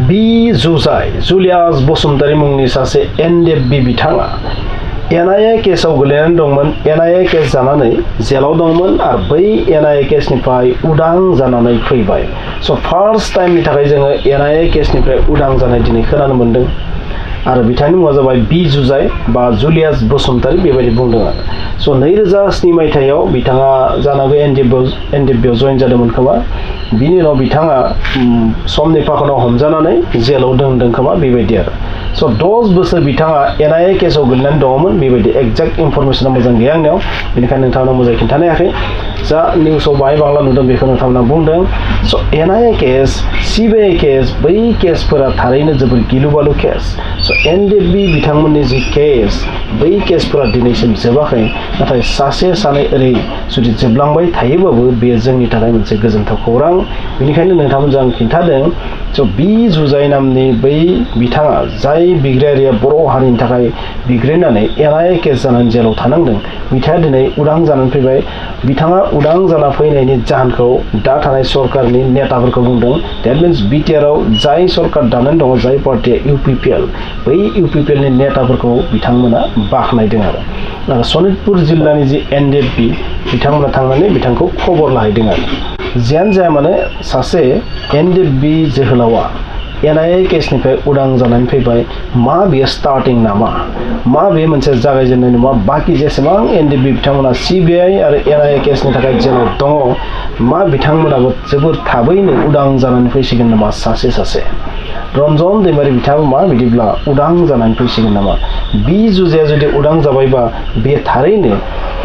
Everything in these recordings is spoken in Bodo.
बि जुजाइ जुलियास बसुमतारी मुंनि सासे एनडेबि बिथाङा NIA केसआव गोलैनानै दंमोन। NIA केस जानानै जेलाव दंमोन आरो बै NIA केसनिफ्राय उदां जानानै फैबाय। स' फार्स्ट टाइमनि थाखाय जोङो NIA केसनिफ्राय उदां जानाय दिनै खोनानो मोन्दों आरो बिथांनि मुङा जाबाय बि जुजाइ बा जुलियास बसुमतारी बेबायदि बुंदों आरो। स' 2007 मायथाइयाव बिथाङा जानांगौ एनडेबिआव जइन जादोंमोन खोमा। बिनि उनाव बिथाङा समनि फाखनाव हमजानानै जेलाव दोनदों खोमा बेबायदि आरो। स' 10 बोसोर बिथाङा NIA केसआव गोलैनानै दङमोन बेबायदि एक्जेक्ट इनफरमेसना मोजां गैया आंनियाव, बेनिखायनो नोंथांमोना मोजाङै खिन्थानो हायाखै। जा निउसाव बाहाय बांला नुदों बेखौ नोंथांमोना बुंदों। स' NIA केस, CBI केस, बै केसफोरा थारैनो जोबोर गिलु बालु केस। स' एनडेबि बिथांमोननि जि केस, बै केसफोरा दिनैसिम जोबाखै। नाथाय सासे सानै ओरै जुदि जोबलांबाय थायोबाबो बेयो जोंनि थाखाय मोनसे गोजोनथाव खौरां। बेनिखायनो नोंथांमोनजों आं खिन्थादों। स' बि जुजाइ नामनि बै बिथाङा जाय बिग्रायारिया बर' हारिनि थाखाय बिग्रायनानै NIA केस जानानै जेलाव थानांदों, बिथाङा दिनै उदां जानानै फैबाय। बिथाङा उदां जाना फैनायनि जाहोनखौ दा थानाय सरकारनि नेताफोरखौ बुंदों। देट मिन्स बिटिआरआव जाय सरकार दानानै दङ, जाय पार्टिया UPPL, बै UPPL नि नेताफोरखौ बिथांमोना बाख्नायदों आरो सनितपुर जिल्लानि जि एनडेबि बिथांमोना थांनानै बिथांखौ खबर लाहैदों आरो। जियानो जाया मानो सासे एनडेबि जोहोलावा NIA केसनिफ्राय उदां जानानै फैबाय। मा बेयो स्टार्टिं नामा? मा बे मोनसे जागायजेननाय नङा? बाखि जेसेबां एनडेबि बिथांमोना CBI आरो NIA केसनि थाखाय जेराव दङ, मा बिथांमोनाबो जोबोर थाबैनो उदां जानानै फैसिगोन नामा सासे सासे? रनजन दैमारि बिथाङाबो मा बिदिब्ला उदां जानानै फैसिगोन नामा? बि जुजाइया जुदि उदां जाबायबा बे थारैनो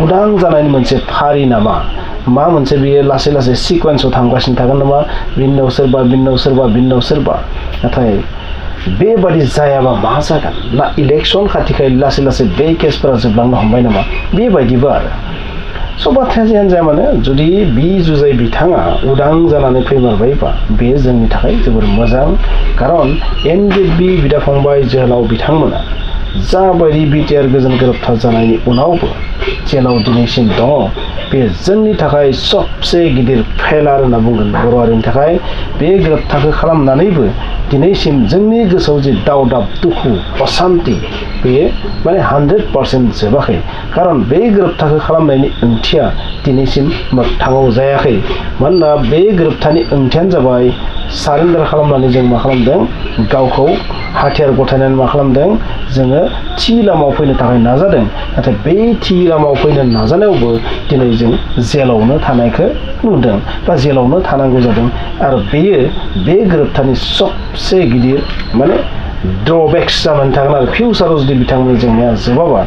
उदां जानायनि मोनसे फारि नामा? मा मोनसे बेयो लासै लासै सिक्वेन्सआव थांगासिनो थागोन नामा? बिनाव सोरबा, बिनाव सोरबा, बिनाव सोरबा। नाथाय बेबादि जायाबा मा जागोन? ना इलेक्सन खाथिखाय लासै लासै बे केसफोरा जोबलांनो हमबाय नामा? बेबायदिबो आरो। स' बाथ्राया जियानो जाया मानो, जुदि बि जुजाइ बिथाङा उदां जानानै फैमारबायबा बेयो जोंनि थाखाय जोबोर मोजां। खारन एनडेबि बिदा फंबाय जोहोलाव बिथांमोना जाबायदि बिटिआर गोजोन गोरोबथा जानायनि उनावबो जेलाव दिनैसिम दङ, बे जोंनि थाखाय सबसे गिदिर फेलार होनना बुंगोन बर' हारिनि थाखाय। बे गोरोबथाखौ खालामनानैबो दिनैसिम जोंनि गोसोआव जि दावदाब, दुखु, असान्ति, बेयो माने 100% जोबाखै। खारन बे गोरोबथाखौ खालामनायनि ओंथिया दिनैसिम मोगथाङाव जायाखै। मानोना बे गोरोबथानि ओंथियानो जाबाय सारेन्डार खालामनानै जों मा खालामदों? गावखौ हाथियार गथायनानै मा खालामदों? जोङो थि लामायाव फैनो थाखाय नाजादों। नाथाय बे थि लामायाव फैनो नाजानायावबो दिनै जों जेलावनो थानायखौ नुदों बा जेलावनो थानांगौ जादों। आरो बेयो बे गोरोबथानि सबसे गिदिर माने ड्रबेक्स जानानै थागोन आरो। फिउचाराव जुदि बिथांमोननि जेंनाया जोबाबा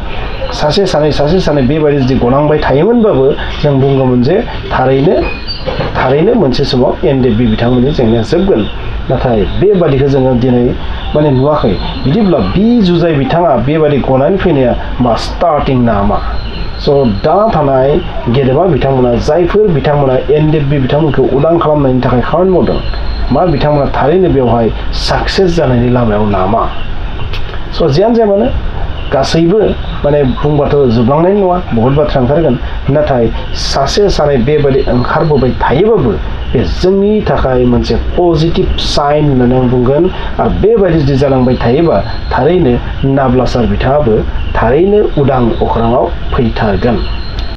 सासे सानै बेबायदि जुदि गलांबाय थायोमोनबाबो जों बुंगौमोन जे थारैनो मोनसे समाव एनडेबि बिथांमोननि जेंनाया जोबगोन। नाथाय बेबादिखौ जोङो दिनै माने नुवाखै। बिदिब्ला बि जुजाइ बिथाङा बेबादि गनानै फैनाया मा स्टार्टिं नामा? स' दा थानाय गेदेमा बिथांमोना, जायफोर बिथांमोना एनडेबि बिथांमोनखौ उदां खालामनायनि थाखाय खामानि मावदों, मा बिथांमोना थारैनो बेवहाय साक्सेस जानायनि लामायाव नामा? स' जियानो जाया मानो गासैबो माने बुंबाथ' जोबलांनाय नङा, बहुद बाथ्रा ओंखारगोन। नाथाय सासे सानै बेबायदि ओंखारबोबाय थायोबाबो बे जोंनि थाखाय मोनसे पजिटिभ साइन होननानै आं बुंगोन। आरो बेबायदि जुदि जालांबाय थायोबा थारैनो नाब्ला सार बिथाङाबो थारैनो उदां अख्राङाव फैथारगोन।